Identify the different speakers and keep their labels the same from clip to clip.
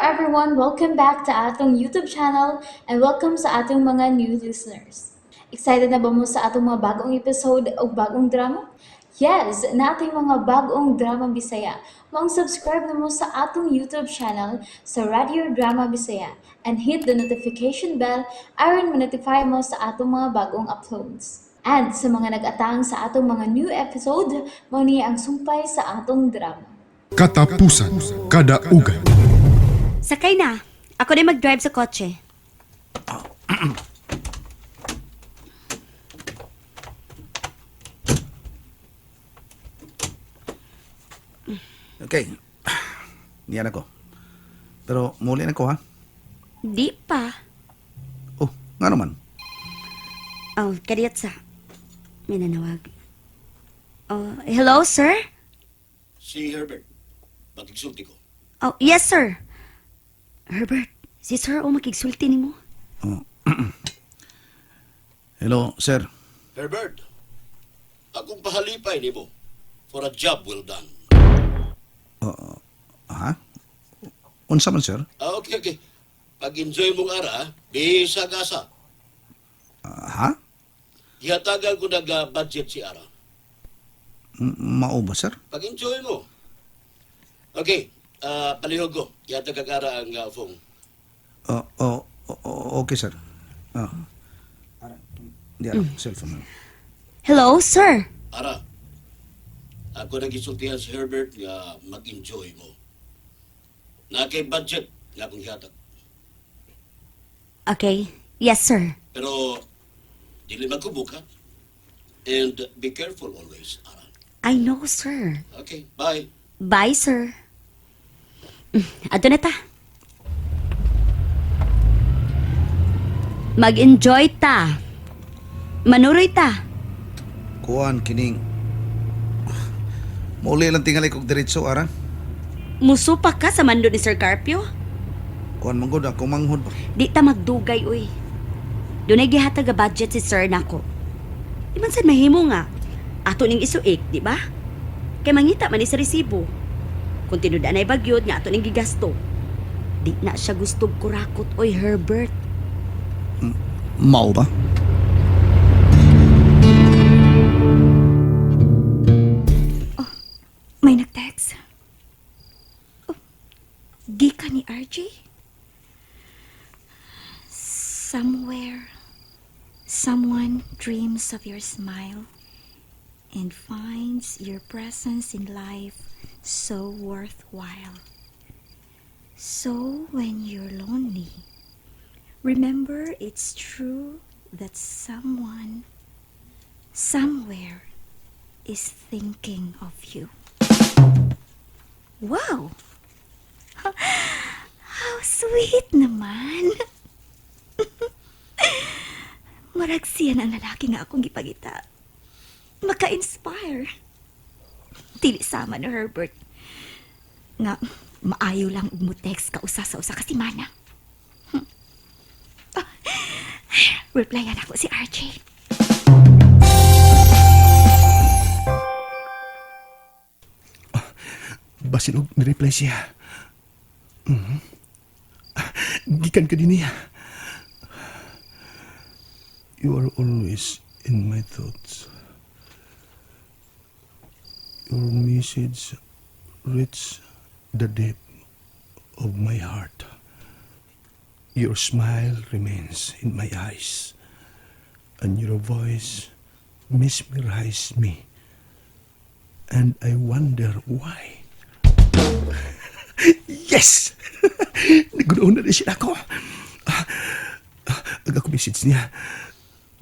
Speaker 1: everyone! Welcome back to atong YouTube channel and welcome sa atong mga new listeners. Excited na ba mo sa atong mga bagong episode o bagong drama? Yes, nating mga bagong drama Bisaya. Maong subscribe na mo sa atong YouTube channel sa Radio Drama Bisaya and hit the notification bell aron ma-notify mo sa atong mga bagong uploads. And sa mga nag-atang sa atong mga new episode, mao ni ang sumpay sa atong drama.
Speaker 2: Katapusan Kadaugan.
Speaker 3: Sakay na. Ako na mag-drive sa kotse.
Speaker 4: Okay. Niyan ako. Pero muli na ko ha.
Speaker 3: Di pa.
Speaker 4: Oh, nga naman.
Speaker 3: Oh, kadiyot sa. May nanawag. Oh, hello, sir?
Speaker 5: Si Herbert, pakigsulti ko.
Speaker 3: Oh, yes, sir. Herbert, si sir o makigsulti nimo.
Speaker 4: Hello, sir.
Speaker 5: Herbert, akong pahalipay nimo for a job well done.
Speaker 4: Ha? Unsa man, sir?
Speaker 5: Ah, okay, okay. Pag-enjoy mong ara, bisag asa.
Speaker 4: Ah, ha?
Speaker 5: Gihatagan ko nag-budget si Ara.
Speaker 4: Mao ba, sir?
Speaker 5: Pag-enjoy mo. Okay, palihog ko. Gihatag kag Ara ang phone.
Speaker 4: Oh, oh, oh, okay, sir. Ah. Ara, di ara, cellphone.
Speaker 3: Hello, sir.
Speaker 5: Ara, ako nagisultihan si Herbert nga mag-enjoy mo. Na kay budget nga akong gihatag.
Speaker 3: Okay. Yes, sir.
Speaker 5: Pero, dili magkubok ha. And be careful always, Ara.
Speaker 3: I know, sir.
Speaker 5: Okay, bye.
Speaker 3: Bye, sir. Ato na ta. Mag-enjoy ta. Manuroy ta.
Speaker 4: Kuan kining Muli lang tingali kog diretso ara.
Speaker 3: Musupa ka sa mando ni Sir Carpio?
Speaker 4: Kuan man gud ako manghod ba.
Speaker 3: Di ta magdugay, uy. Dunay gihatag ga budget si Sir nako. Di man sad mahimo nga. Ato ning isuik, di ba? Kay mangita man ni sa resibo. Kung tinud anay bagyod nga ato ning gigasto. Di na siya gusto kurakot, oy Herbert.
Speaker 4: Mao ba?
Speaker 6: May nag-text. Oh, di ka ni RJ? Somewhere, someone dreams of your smile and finds your presence in life so worthwhile. So when you're lonely, remember it's true that someone, somewhere, is thinking of you. Wow! How sweet naman! Murag siya na ang lalaki nga akong gipagita. Maka-inspire. Dili sama ni Herbert. Nga, maayo lang og mo text ka usa sa usa ka semana. Ah, replyan ako si RJ.
Speaker 7: Basin og ni-reply siya. Gikan ka din niya. You are always in my thoughts. Your message reached the depth of my heart. Your smile remains in my eyes, and your voice mesmerized me. And I wonder why. Yes! Nagunoon na rin siya ako. Ah, ah, Ang ako message niya,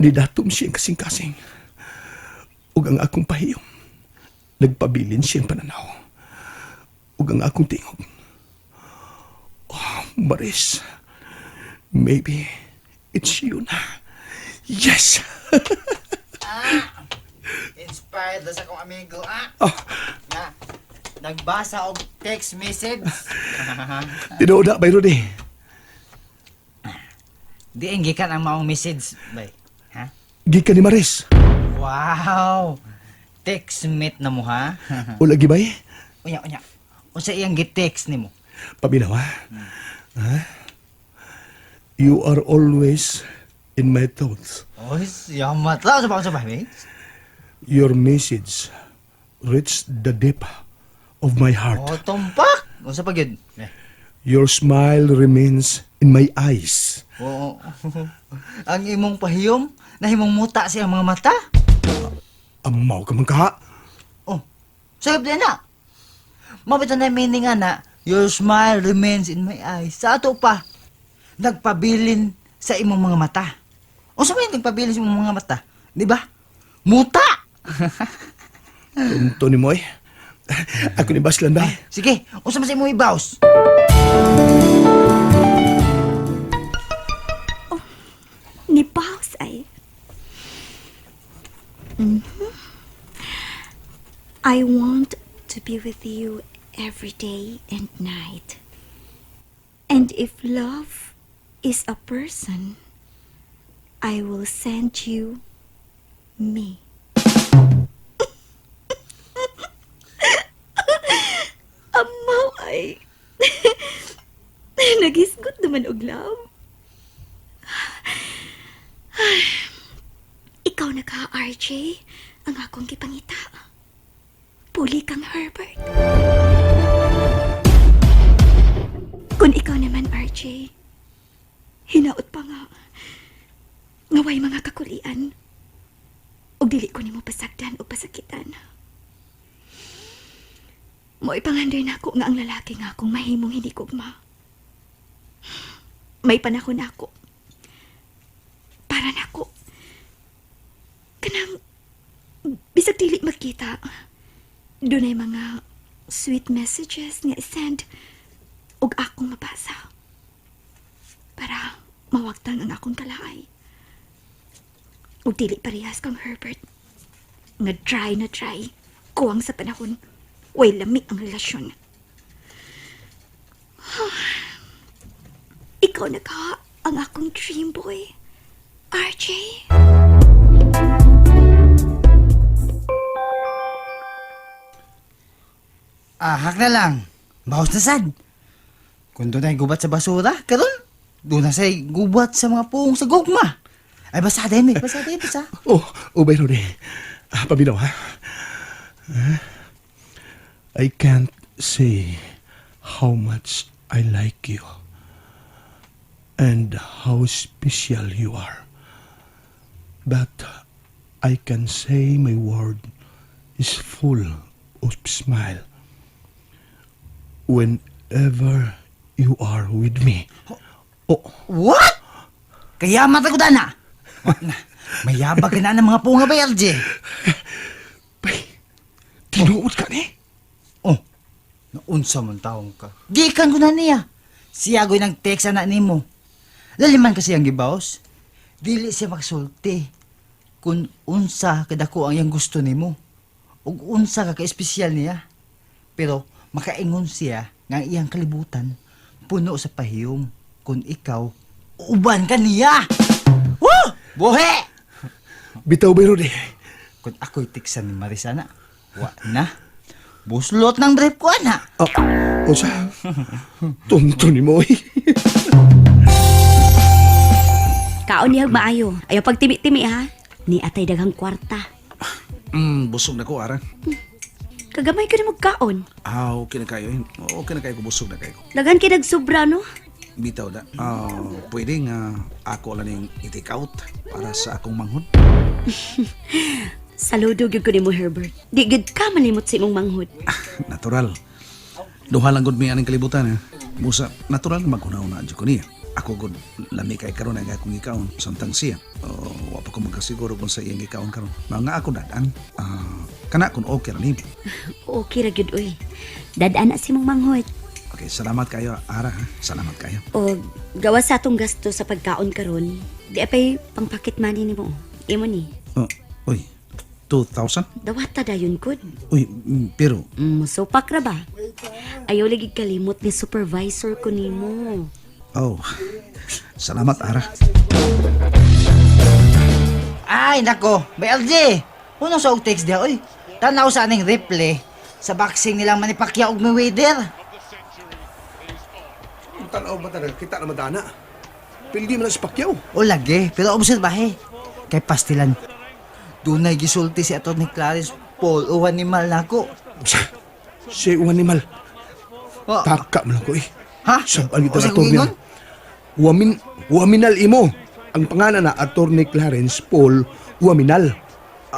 Speaker 7: nidatom siya ang kasing-kasing. Ug ang akong pahiyom, nagpabilin siya ang pananaw. Ug ang akong tingog. Oh, Maris, maybe it's you na. Yes!
Speaker 8: Inspired na sa akong amigo, ah.
Speaker 7: Oh.
Speaker 8: Na, nagbasa og text message.
Speaker 7: Tinuod na, Byron eh.
Speaker 8: Di gikan ang maong message, bay. Ha?
Speaker 7: Gikan ni Maris.
Speaker 8: Wow! Text mate na mo, ha?
Speaker 7: O lagi ba eh?
Speaker 8: Unya, unya. Unsa iyang gi-text nimo?
Speaker 7: Paminaw ha? Ha? You are always in my thoughts.
Speaker 8: Oy, yamat lang. Unsa ba, mate?
Speaker 7: Your message reached the depth of my heart.
Speaker 8: Oh, tumpak. Unsa pa gyud? Eh.
Speaker 7: Your smile remains in my eyes.
Speaker 8: Oo. Ang imong pahiyom, nahimong muta sa iyang mga mata.
Speaker 7: Amaw ka man ka.
Speaker 8: Oh, sayop din na. Mabita na meaning nga na, your smile remains in my eyes. Sa ato pa, nagpabilin sa imong mga mata. O sa may nagpabilin sa imong mga mata? Di ba? Muta!
Speaker 7: Tunto ni mo eh. Ako ni Baslan ba?
Speaker 8: Sige, unsa man sa imong ibaws?
Speaker 6: Ni Paus ay. I want to be with you every day and night. And if love is a person, I will send you me. Amaw ay. Nagisgot naman og love. Ikaw na ka, RJ. Ang akong gipangita. Puli kang Herbert. Kung ikaw naman, RJ, hinaot pa nga. Ngaway mga kakulian. Ug dili ko nimo pasagdan o pasakitan. Mo'y pangandoy nako nga ang lalaki nga akong mahimong hindi kugma. May panahon ako. Para nako. Kanang bisag dili magkita. Dunay mga sweet messages nga isend ug akong mabasa. Para mawagtang ang akong kalaay. Ug dili parehas kang Herbert. Nga dry na dry. Kuwang sa panahon. Way lami ang relasyon. Ikaw na ka ang akong dream boy. RJ?
Speaker 8: Ah, hak na lang. Bawas na sad. Kung doon ay gubat sa basura, karon doon na sa'y gubat sa mga puong sa gugma. Ay, basa din, eh. Basa din, basa.
Speaker 7: Oh, oh, bay Rudy. Ah, paminaw ha. Ah, I can't say how much I like you and how special you are. But I can say my world is full of smile whenever you are with me. Oh,
Speaker 8: What? Kaya mata ko dana. Mayabag ka na ng mga punga ba, LJ?
Speaker 7: bay, tinuod ka ni?
Speaker 8: Oh, naunsa man taong ka. Gikan ko na niya. Siya go'y nag-text na nimo. Laliman kasi ang gibaos. Dili siya magsulti. Kung unsa kadako ang iyang gusto nimo. Ug unsa ka ka-espesyal niya. Pero makaingon siya nga ang iyang kalibutan puno sa pahiyom. Kung ikaw, uban ka niya. Woo! Buhi!
Speaker 7: Bitaw bay Rudy.
Speaker 8: Kung ako'y tiksan ni Marisana, wa na. Buslot ng brief ko, ana.
Speaker 7: Oh, unsa? Tonto ni mo eh.
Speaker 3: Kaon niya maayo. Ayaw pagtimi-timi ha. Ni atay daghang kwarta.
Speaker 4: Busog na ko, Ara.
Speaker 3: Kagamay ka na magkaon.
Speaker 4: Ah, okay na kayo. Eh. Okay na kayo ko, busog na kayo.
Speaker 3: Daghan kay nagsubra no.
Speaker 4: Bitaw na. Ah, pwede nga ako lang yung i-take out para sa akong manghod.
Speaker 3: Saludo gyud ko nimo Herbert. Di gyud ka malimot sa imong manghod.
Speaker 4: Natural. Duha lang gud mi aning kalibutan ha. Busa, natural maghunaw na jud ko niya. Ako gud lami kay karon ang akong gikaon samtang siya. Oh, wa pa ko magkasiguro kung sa iyang gikaon karon. Mga ako dadan. Ah, kana kun okay ra nimo.
Speaker 3: Okay ra gyud oy. Dadaan na si imong manghod.
Speaker 4: Okay, salamat kayo Ara ha. Salamat kayo.
Speaker 3: O gawa sa atong gasto sa pagkaon karon. Di apay pang pocket money nimo. Imo ni.
Speaker 4: Oh, uy, 2,000?
Speaker 3: Dawata dayon gud.
Speaker 4: Uy, pero
Speaker 3: Supak ra ba? Ayaw lagi kalimot ni supervisor ko nimo.
Speaker 4: oh, salamat Ara.
Speaker 8: Ay, nako, may LJ. Unong sa og text diha, oy. Tanaw sa aning replay sa boxing nilang Manny Pacquiao ug Mayweather.
Speaker 7: Kung tanaw ba talaga, kita naman dana. Pildi man na si Pacquiao.
Speaker 8: O lagi, pero obserbahe. Kay pastilan. Dunay gisulti si Atty. Clarence Paul o animal nako.
Speaker 7: Siya yung animal.
Speaker 8: Oh,
Speaker 7: Taka man lang ko eh.
Speaker 8: Ha?
Speaker 7: Sabaan kita
Speaker 8: O, sa
Speaker 7: attorney.
Speaker 8: ingon?
Speaker 7: Waminal imo. Ang pangalan na Attorney Clarence Paul Waminal.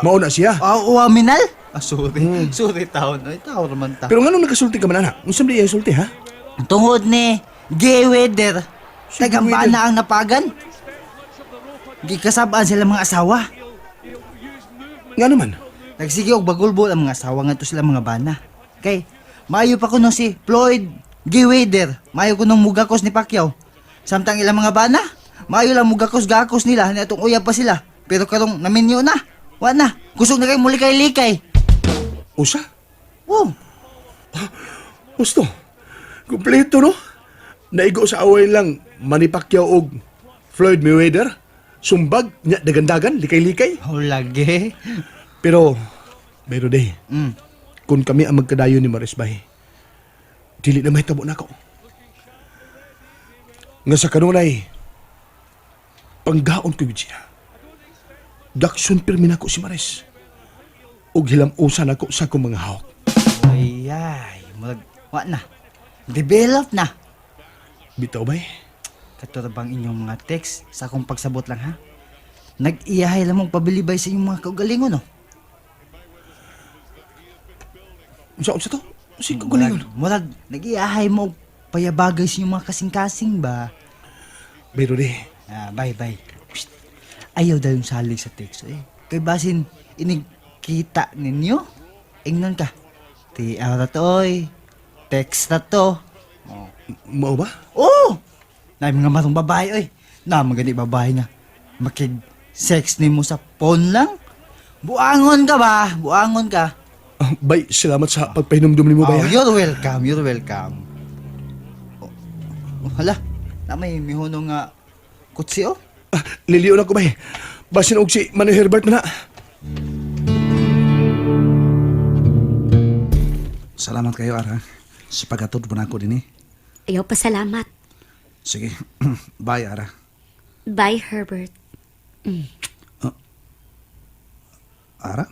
Speaker 7: Mao na siya.
Speaker 8: Ah, o aminal? Ah, sorry. Sorry taon. Ay, tao naman ta.
Speaker 7: Pero nganong nakasulti ka man ana? Unsa man iyang sulti ha?
Speaker 8: Tungod ni Gay Weather,
Speaker 7: Si
Speaker 8: tagambaan
Speaker 7: Gay Weather.
Speaker 8: na ang napagan. Gikasabaan sila mga asawa.
Speaker 7: Nga naman.
Speaker 8: Nagsige og bagulbol ang mga asawa ngadto sila mga bana. Kay maayo pa kuno si Floyd Gay Weather, maayo kunong mugakos ni Pacquiao. Samtang ilang mga bana, maayo lang mugakos gakos nila ni atong uyab pa sila. Pero karong naminyo na. Wa na. Kusog na kay muli kay likay.
Speaker 7: Usa?
Speaker 8: Oh,
Speaker 7: Gusto. Kompleto no? Naigo sa away lang Manny Pacquiao og Floyd Mayweather. Sumbag, nya dagandagan, likay-likay.
Speaker 8: oh lagi.
Speaker 7: Pero, pero day, kung kami ang magkadayon ni Maris Bay, dili na mahitabo nako. Nga sa kanunay, panggaon ko yun siya. Dakson pirmi nako si Maris. Ug hilamusan ako sa akong mga hawak.
Speaker 8: Ay ay, murag wa na. Develop na.
Speaker 7: Bitaw bay?
Speaker 8: Kato bang inyong mga text sa akong pagsabot lang ha? Nag-iyahay lamang pabilibay sa inyong mga kaugalingon, no?
Speaker 7: Unsa unsa to? Si kagalingon.
Speaker 8: Murag, nag-iyahay mo og payabagay sa inyong mga kasing-kasing ba?
Speaker 7: Pero di,
Speaker 8: Ah, bye, bye. Psst. Ayaw daw yung salig sa text, eh. Kay basin, inig kita ninyo. Ingnon ka. Ti ra to, oy. Text na to. Oh.
Speaker 7: mao ba?
Speaker 8: Oh! Na mga marong babae, oy. Na magani babae nga. Makig sex nimo sa phone lang. Buangon ka ba? Buangon ka.
Speaker 7: Ah, bay, salamat sa pagpahinumdum nimo bay.
Speaker 8: Oh,
Speaker 7: ha?
Speaker 8: you're welcome, you're welcome. Oh, oh, hala, na may mihuno nga kutsi oh.
Speaker 7: Ah, liliyon ako bay. Basin og si Manoy Herbert na na.
Speaker 4: Salamat kayo, Ara. Sa paghatod po na ako din eh.
Speaker 3: Ayaw pa salamat.
Speaker 4: Sige. Bye, Ara.
Speaker 3: Bye, Herbert.
Speaker 4: Ara?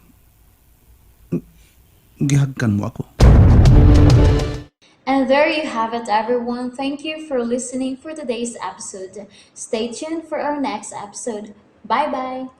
Speaker 4: Gihagkan mo ako.
Speaker 1: And there you have it, everyone. Thank you for listening for today's episode. Stay tuned for our next episode. Bye bye.